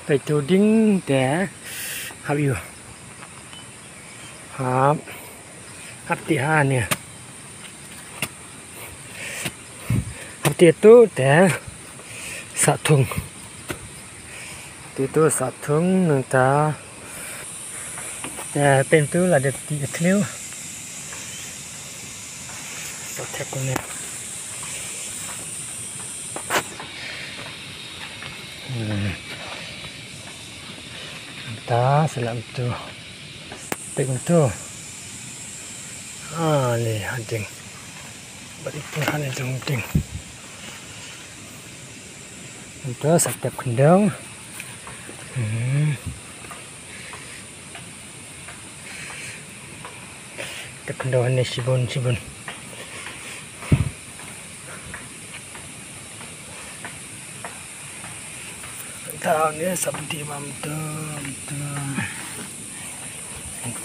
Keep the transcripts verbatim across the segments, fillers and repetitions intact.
Peit tu ding te hap ïu. Hap. Hap ti ha ne. Hap ti tu te sa thung. Ti tu sa thung nang ta. Te pen tu la dep ti khliu. Sa thep ne. Hmm. Ta salam tu. Pek tu. Ah, ni hading. Bad itu hani jong ding. Itu sa tep kendang. Hmm. Te khyndew hangne shibun shibun. Ta ne sab ti mam tu tu.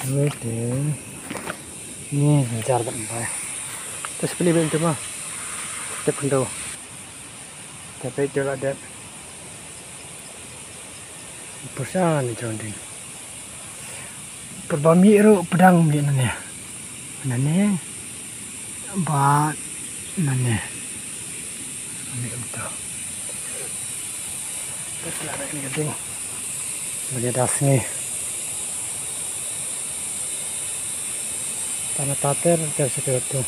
Tu te. Ni jar ban bai. Te speli ben tu ma. Te khyndew. Te peit te la dep. Pyrsa ni jong ding. Pyrba mih ruh pdang mih nane. Nane. Ba nane. Mih ruh to. Pyrsa ni ka ding. Bagi das ni. Tana tater ter situ tu.